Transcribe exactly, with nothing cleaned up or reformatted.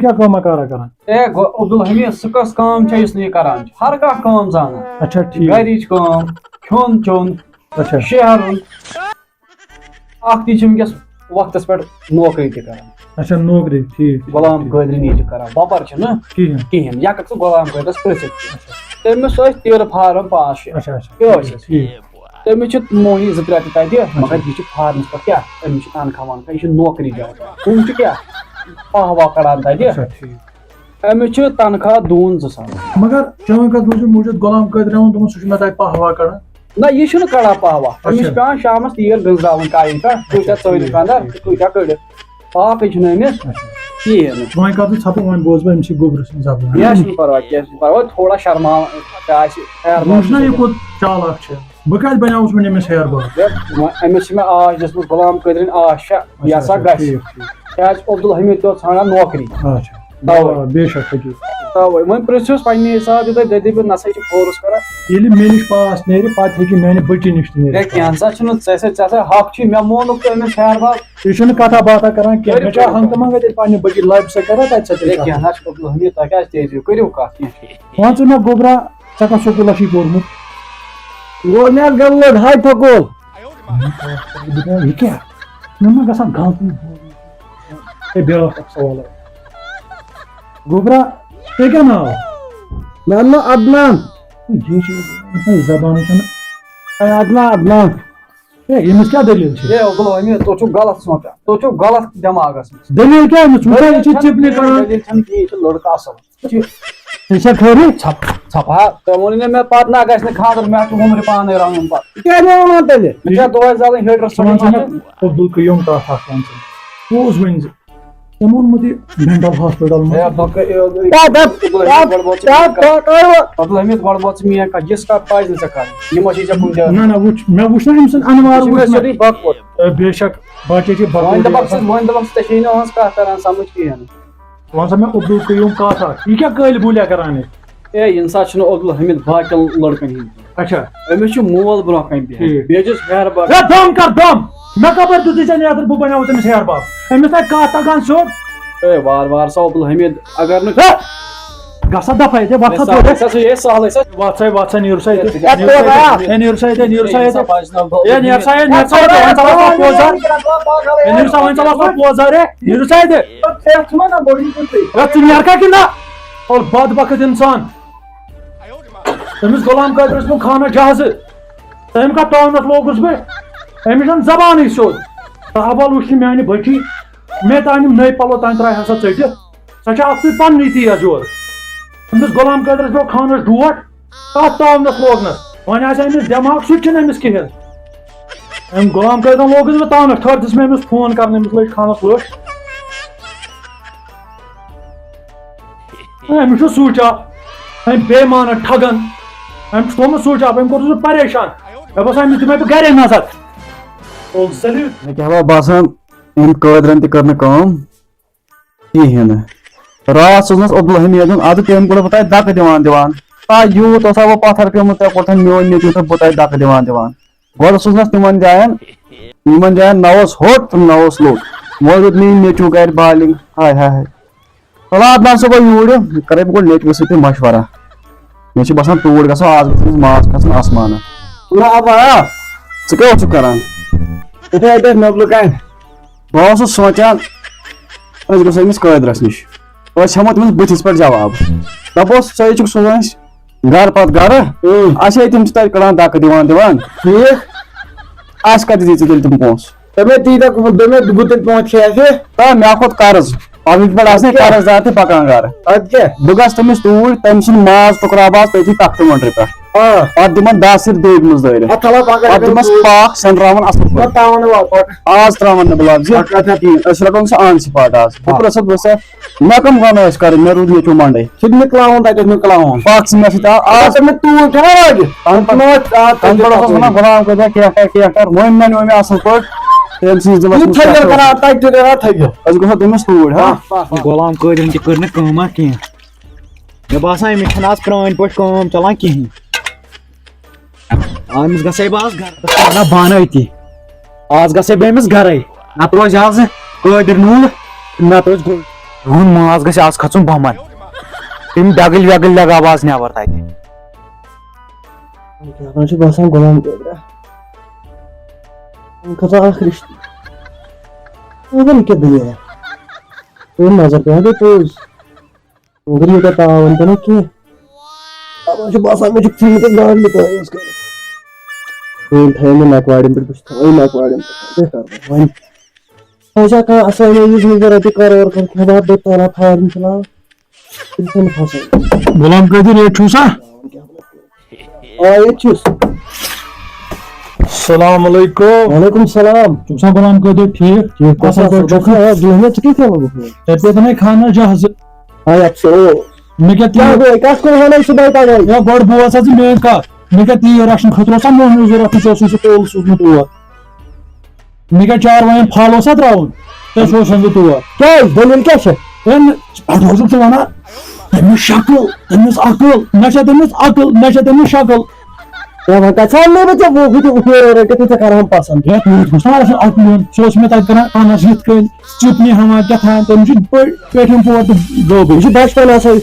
کیٛاہ کٲمہ کارا کران؟ اے گو-، عبدالحمید، سُہ کۄس کٲم چھےٚ یُس نہٕ یہِ کران چھُ؟ ہر کانٛہہ کٲم زانان۔ اچھا، ٹھیٖک۔ گرِچ کٲم، کھیوٚن چیوٚن، اچھا۔ شیرُن۔ اکھ تہِ چھِ وٕنکیٚس وقتس پٮ۪ٹھ نوکری تہِ کران۔ اچھا، نوکری، ٹھیٖک۔ غلام قٲدرٕنی چھِ کران، وۄپر چھِنہٕ کِہیٖنۍ۔ کِہیٖنۍ۔ یہِ ہٮ۪ککھ ژٕ غلام قٲدرس پرٛژھِتھ۔ اچھا۔ تٔمِس ٲسۍ تیٖرٕ فارم پانٛژھ شےٚ۔ اچھا، اچھا۔ کیٛاہ ٲسۍ اَسہِ؟ ٹھیٖک۔ تٔمِس چھِ موہنی زٕ ترٛےٚ تہِ تَتہِ، مگر یہِ چھِ فارمَس پٮ۪ٹھ کیٛاہ؟ أمِس چھِ تنخواہ وَنخواہ، یہِ چھِ نوکری جاب۔ ہُم چھِ کیٛاہ؟ پَہہ وَہہ کَڑان تَتہِ۔ اچھا، ٹھیٖک۔ أمِس چھِ تنخواہ دوٗن زٕ ساس۔ مگر چٲنۍ کَتھ بوٗزِو، موٗجوٗد غلام قٲدر یِوان، دوٚپُن سُہ چھُ مےٚ تَتہِ پَہہ وَہہ کَڑان۔ نہ، یہِ چھُنہٕ کَڑان پَہہ وَہہ۔ أمِس چھِ اچھا۔ پٮ۪وان شامَس تیٖر گٔنٛزراوٕنۍ کایہِ پٮ۪ٹھ، تُہۍ چھا اچھا، ژٲنِو ٹھیٖک، خانٛدار، ٹھیٖک۔ تُہۍ چھا کٔڑِتھ؟ پاپٕے چھُنہٕ أمِس اچھا۔ کِہیٖنۍ نہٕ۔ وۄنۍ کَتھ ژھَپہٕ، وۄنۍ بوز بہٕ أمۍ سٕے گوٚبرٕ سٕنٛز زبان۔ کینٛہہ چھُنہٕ پَرواے، کینٛہہ چھُنہٕ پَرواے، تھوڑا شرماوان تہِ آسہِ، ہیر بوز چھُنہ یہِ کوٚت چالاک چھُ؟ بہٕ کَتہِ بَنیوُس وۄنۍ أمِس ہیر باب؟ ہے، وۄنۍ أمِس چھِ مےٚ آش دِژمٕژ، غلام قٲدرٕنۍ آش چھےٚ، یہِ اچھا، ہسا اچھا، گژھِ۔ ٹھیٖک، ٹھیٖک۔ کیٛازِ عبدالحمید تہِ اوس ژھانٛڈان نوکری۔ اچھا۔ تَوَے۔ آ، بے شک حقیٖقت۔ تَوَے۔ وۄنۍ پرٛژھِوس پنٛنہِ حساب، یہِ تۄہہِ دٔپِو، نہ سا چھِ فورس کران۔ ییٚلہِ مےٚ نِش پاس نیرِ، پَتہٕ ہیٚکہِ میٛانہِ بٔچی نِش تہِ ہے، نیٖرِتھ۔ کینٛہہ نہ سا چھُنہٕ، ژےٚ سا، ژےٚ سا حق چھُے، مےٚ مونُکھ تہٕ أمِس ہیر باب۔ یہِ چھُنہٕ کتھا باتھا کران کینٛہہ۔ کٔرِو، مےٚ چھا کٔرِو۔ ہنگتہٕ منگے تیٚلہِ پننہِ بٔچی لبہِ سۭتۍ کران تتہِ سۭتۍ ہے، کتھ؟ کینٛہہ نہ چھُ، عبدالحمید، تۄہہِ کیٛازِ تیزی؟ کٔرِو کتھ، کینٛہہ چھُنہٕ۔ وَن ژٕ مےٚ گوٚبرا، ژےٚ کتھ سکوٗلس چھُے پوٚرمُت؟ گوٚو مےٚ گٔمٕژ ہاے تھکول۔ یہِ کیٛاہ؟ مےٚ ما گژھان غلطی؟ ہے، بیٛاکھ اکھ سوال۔ گوٚبرا، ژےٚ کیٛاہ ناو؟ مےٚ ناو عدنان۔ ہے، یہِ چھِ زبانٕے چھَنہٕ۔ ہے، عدنان، عدنان۔ ہے، ییٚمِس کیٛاہ دٔلیٖل چھِ؟ ہے عبدالحمید، تُہۍ چھِو غلط سونٛچان، تُہۍ چھِو غلط دٮ۪ماغس منٛز۔ دٔلیٖل کیٛاہ أمِس؟ وٕچھ حظ، یہِ چھِ دٔلیٖل چھَنہٕ چِپنہِ کینٛہہ، کَران۔ دٔلیٖل چھَنہٕ کِہیٖنۍ، یہِ چھُ لٔڑکہٕ اَصٕل۔ یہِ چھُ، ژےٚ چھا خٲرٕے؟ ژھَپ-، ژھَپہٕ ہا، تۄہہِ ووٚنُے نہ مےٚ پَتہٕ نہ گژھِ نہٕ خانٛدر، مےٚ چھُ وُمرِ پانَے رَنُن پَتہٕ۔ یہِ کیٛازِ مےٚ وَنان تیٚلہِ؟ مےٚ چھا دۄہَے زالٕنۍ ہیٖٹرَس ژٕ وَن سا پٮ۪ٹھ؟ مےٚ، عبدالقیوم، کَتھ اَکھ وَن ژٕ۔ پوٚز ؤنۍ زِ، تٔمۍ ووٚنمُت یہِ mental hospital منٛز۔ ہے، بہٕ کَ-، ہے، ہے، عبدالحمید، گۄڈٕ ووت ژٕ میٛٲنۍ کَتھ۔ یِژھ کَتھ پَزِ نہٕ ژےٚ کَرٕنۍ۔ یِم ما چھِ ژےٚ کُنہِ جایہِ۔ نہ، نہ، وٕچھ، مےٚ وٕچھ نہ أمۍ سُنٛد اَنوار، یہِ چھُ وٕچھ مےٚ مےٚ۔ سیوٚدُے بکوت۔ اے، بے شک، باقی چھِ وۄنۍ بکوت دَپَکھ ژٕ، آسان۔ وۄنۍ دَپَکھ ژٕ، ژےٚ چھے نہٕ أہٕنٛز کَتھ تَران سَمٕجھ کِہیٖنۍ۔ وَن سا مےٚ عبدالقیوم کَتھ اَکھ، یہِ کیٛاہ کٲلۍ بوٗلیا کَران یہِ؟ اے، یہِ نسا چھُنہٕ عبدالحمید باقین لڑکن ہُنٛد۔ اچھا۔ أمِس چھُ مول برونٛہہ کنہِ بِہِتھ۔ ٹھیٖک۔ بیٚیہِ چھُس ہیہر بب۔ ہے، دم کر دم۔ مےٚ کپٲرۍ دیُت ژےٚ نیتر بہٕ بنیاوُس أمِس ہیہر بب؟ أمِس تۄہہِ کتھ تگان سیوٚد؟ اے، وار وار سا عبدالحمید، اگر نہٕ ہے، گژھ سا دفعہ ییٚتہِ، وۄتھ سا ہے، سہلٕے سا، ہے، سہلٕے سا۔ وۄتھ سا، وۄتھ سا، نیٖرِو سا ییٚتہِ۔ ہے، نیٖرِو سا ییٚتہِ۔ ہے، نیٖرِو سا ییٚتہِ۔ ہے، نیٖرِو سا ییٚتہِ۔ ہے، نیٖرِو سا ییٚتہِ، نیٖرِو سا ییٚتہِ۔ ہے، نیٖرِو سا ییٚتہِ، نیٖرِو سا ییٚتہِ۔ وۄنۍ ژٕ وَس پوزار۔ ہے، نیٖرِو سا، وۄنۍ ژٕ وَس پوزار، ہے۔ نیٖرِو سا ییٚتہِ۔ ہے، ژٕ نیرکھا کِنہٕ نہ؟ اور بدبخت انسان۔ تٔمِس غلام قٲدرَس پیوٚو خانَس جہازٕ۔ تٔمۍ کَتھ تاونَس لوگُس بہٕ؟ أمِس چھَنہٕ زبانٕے سیوٚد۔ تہٕ حوال وٕچھ نہٕ میٛانہِ بٔچی۔ مےٚ تام یِم نٔے پَلو تام ترٛایہِ ہا سۄ ژٔٹِتھ۔ سۄ چھےٚ اَکھتُے پَننُے تیز یورٕ۔ أمِس غلام قٲدرَس پیوٚو خانَس ڈوٹھ۔ تَتھ تاونَس لوگنَس۔ وۄنۍ آسہِ أمِس دٮ۪ماغ، سُہ تہِ چھُنہٕ أمِس کِہیٖنۍ۔ أمۍ غلام قٲدرَن لوگُس بہٕ تاونَس، تھٔر دِژ مےٚ أمِس فون کَرنہٕ، أمِس لٔج خانَس لٔٹ۔ ہے، أمِس چھُ سوٗچ آف۔ أمۍ بے ایمانن ٹھگن۔ أمۍ چھُ تھوٚومُت سوٗچ آف، أمۍ کوٚرُس بہٕ پریشان۔ مےٚ باسان، أمِس دِمے بہٕ گرے نظر۔ او سلیوٹ۔ مےٚ کیٛاہ باسان، أمۍ قٲدرن تہِ کٔر نہٕ کٲم کِہیٖنۍ نہٕ۔ راتھ سوٗزنَس عبدالحمیدُن، اَدٕ تٔمۍ کوٚر بہٕ تۄہہِ دَکہٕ دِوان دِوان۔ آ، یوٗت اوسا وۄنۍ پَتھر پیوٚمُت، ژےٚ کوٚرتھَن میون نیٚچوٗ تہٕ بہٕ تۄہہِ دَکہٕ دِوان دِوان۔ گۄڈٕ سوٗزنَس تِمَن جایَن، یِمَن جایَن نہ اوس ہوٚٹ تہٕ نہ اوس لوٚٹ۔ وۄنۍ روٗد میٛٲنۍ نیٚچوٗ گَرِ بالِنٛگ۔ ہاے ہاے ہاے۔ چلو عدنان صٲب، یوٗرۍ یہِ کَرَے بہٕ گۄڈٕ نیٚچوِس سۭتۍ تہِ مَشوَرہ۔ مےٚ چھِ باسان توٗرۍ گژھو آز گژھِ أمِس ماز کھسُن آسمانَس۔ نہ، اَوا، آ۔ ژٕ کیٛاہ اوسُکھ کَران؟ یِتھَے پٲٹھۍ نٮ۪برٕ کَنہِ۔ بہٕ اوسُس سونٛچان، أسۍ گژھو أمِس قٲدرَس نِش۔ أسۍ ہٮ۪مو تٔمِس بٕتھِس پٮ۪ٹھ جواب۔ دَپوس، ژٕ ہے چھُکھ سوزان اَسہِ گَرٕ پَتہٕ گَرٕ۔ اۭں۔ اَسہِ ہے تِم چھِ تَتہِ کَڑان دَکہٕ دِوان دِوان۔ ٹھیٖک۔ اَسہِ کَتہِ دِژ ژےٚ تیٚلہِ تِم پونٛسہٕ؟ دوٚپمَے، تی دَپ، دوٚپمَے، بہٕ تیٚلہِ پونٛسہٕ کھیٚیَس ہے۔ آ، مےٚ کھوٚت قرض۔ اَتھ چھِ پٮ۪ٹھ آسان اَدٕ کیٛاہ؟ قرض دار تہِ پَکان گَرٕ۔ اَدٕ کیٛاہ؟ بہٕ گژھٕ تٔمِس توٗرۍ، تٔمۍ سُنٛد ماز ٹُکراو بہٕ آز تٔتھی تَختہٕ مۄنٛڈرِ پٮ۪ٹھ۔ آ۔ پَتہٕ دِمَن دَہ سِر دوٗرِ منٛز دٲرِتھ۔ اَدٕ تھَوڑا پَکھ پَتہٕ اَگر دِمَس دوٗرِ۔ پاکھ سٮ۪نراوَن اَصٕل پَتہٕ پٲٹھۍ۔ تھاوَن نہٕ وَتھ پَکھ۔ آز ترٛاوَن نہٕ بہٕ لفظ۔ اَدٕ کَتھ ہا ٹھیٖک۔ أسۍ رَٹون سُہ آن سٕپاٹ آز۔ بہٕ آ۔ پرٛژھٕ، بہٕ وَنَس، مےٚ کَم گۄناہ ٲسۍ کَرٕنۍ؟ مےٚ روٗد نیٚچوٗ مۄنٛڈَے۔ سُہ تہِ مۄکلاوُن تَتہِ، ٲسۍ مۄکلاوُن۔ پَکھ ژٕ مےٚ سۭتۍ، آ، آز۔ تَتھ مےٚ توٗرۍ چھَنا لٲگِتھ۔ تَنہٕ پٮ۪ٹھ، تَنہٕ پٮ۪ٹھ اوس وَنان، غلام قٲدرا کینٛہہ کَر، کینٛہہ کَر۔ وۄنۍ مےٚ نیوٗ مےٚ اَصٕل پٲٹھۍ، تٔمۍ سٕنٛدِس دِلَس یہِ منٛز تھٲیزیو کیٛاہ چھُ؟ کَران، تَتہِ تہِ کَران تھٲیزیو۔ أسۍ گژھو تٔمِس توٗرۍ، ہا؟ آ، آ، آ۔ غلام قٲدرَن تہِ کٔر نہٕ کٲمہ کینٛہہ۔ مےٚ باسان، أمِس چھَنہٕ آز پرٛٲنۍ پٲٹھۍ کٲم چَلان کِہیٖنۍ۔ آ، أمِس گژھے بہٕ آز گَرٕ، بہٕ کَرٕ بانہٕ أتی۔ آز گژھے بہٕ أمِس گَرَے۔ نَتہٕ روزِ آز قٲدر نوٗر، نَتہٕ روزِ گُل۔ یِہُنٛد ماز گژھِ آز کھژُن بۄمن۔ تِم ڈگٕلۍ وگٕلۍ لگاو آز نٮ۪بر تتہِ۔ کیٛاہ تام چھُ باسان غلام قٲدرا۔ وۄنۍ کھژان اکھ رِشتہٕ۔ وۄنۍ کیٛاہ دٔلیٖلہ؟ تُہۍ نظر پٮ۪وان گٔے پوٚز۔ مگر یوٗتاہ تاوَن تہِ نہٕ کینٛہہ۔ دَپان چھُ باسان، مےٚ چھُ ژھٕنمٕتۍ گاڈنہِ تٲویٖز کٔرِتھ۔ وۄنۍ تھٲیِو مےٚ نَکوارٮ۪ن پٮ۪ٹھ، بہٕ چھُس تھاوان نَکوارٮ۪ن پٮ۪ٹھ، کیٛاہ کَرٕ بہٕ وۄنۍ؟ وۄنۍ چھا کانٛہہ اَصٕل یُس مےٚ رۄپیہِ کَرور کَرِ کھٮ۪وان، بہٕ تارا فارم چلاوان؟ تِم چھِنہٕ پھسان۔ غلام قٲدِر، ییٚتہِ چھُو سا؟ آ، ییٚتہِ چھُس۔ السلام علیکم۔ وعلیکم السلام۔ ژٕ چھُکھ سا غلام قٲدِر ٹھیٖک؟ ٹھیٖک اَصٕل پٲٹھۍ چھُکھ؟ آ، ژٕ کیٛاہ کھٮ۪وان بہٕ؟ تَتہِ پٮ۪ٹھ نَے خانہ جہازٕ۔ آ، یَتھ چھُ۔ مےٚ کیٛاہ کیٛاہ تیٖر؟ گوٚو؟ کَتھ کُن وَنَے صُبحٲے پَگاہ؟ یا گۄڈٕ بوز حظ ژٕ میٛٲنۍ کَتھ۔ مےٚ کیٛاہ تیٖر رَچھنہٕ خٲطرٕ اوسا مۄہنیوٗ ضوٚرَتھ، تہٕ ژٕ اوسُے سُہ تولہٕ سوٗزمُت اور۔ مےٚ کیٛاہ چاروایَن پھل اوسا ترٛاوُن؟ تہٕ سُہ اوسُس بہٕ تور۔ کیٛازِ؟ دٔلیٖل کیٛاہ چھےٚ؟ ہے، نہ، پَتہٕ اوسُکھ ژٕ وَنان، تٔمِس شکل، تٔمِس عقل، نہ چھےٚ تٔمِس عقل، نہ چھےٚ تٔمِس شکل۔ ہے، وۄنۍ کَتہِ سَمجھے بہٕ ژےٚ، بہٕ، بہٕ تہِ اورٕ رٔٹِتھ ژےٚ کَرٕہَم پَسنٛد۔ ہے، تیوٗت گوٚژھ نا آسُن عقلہِ ہُنٛد۔ سُہ اوس مےٚ تَتہِ کَران پانَس یِتھ کٔنۍ، چُپنہِ ہٮ۪وان کیٛاہ تام، تٔمِس چھُ پٔ-، پیٚٹھِم پور تہٕ گوٚبٕے۔ یہِ چھُ بَچپَن آسان۔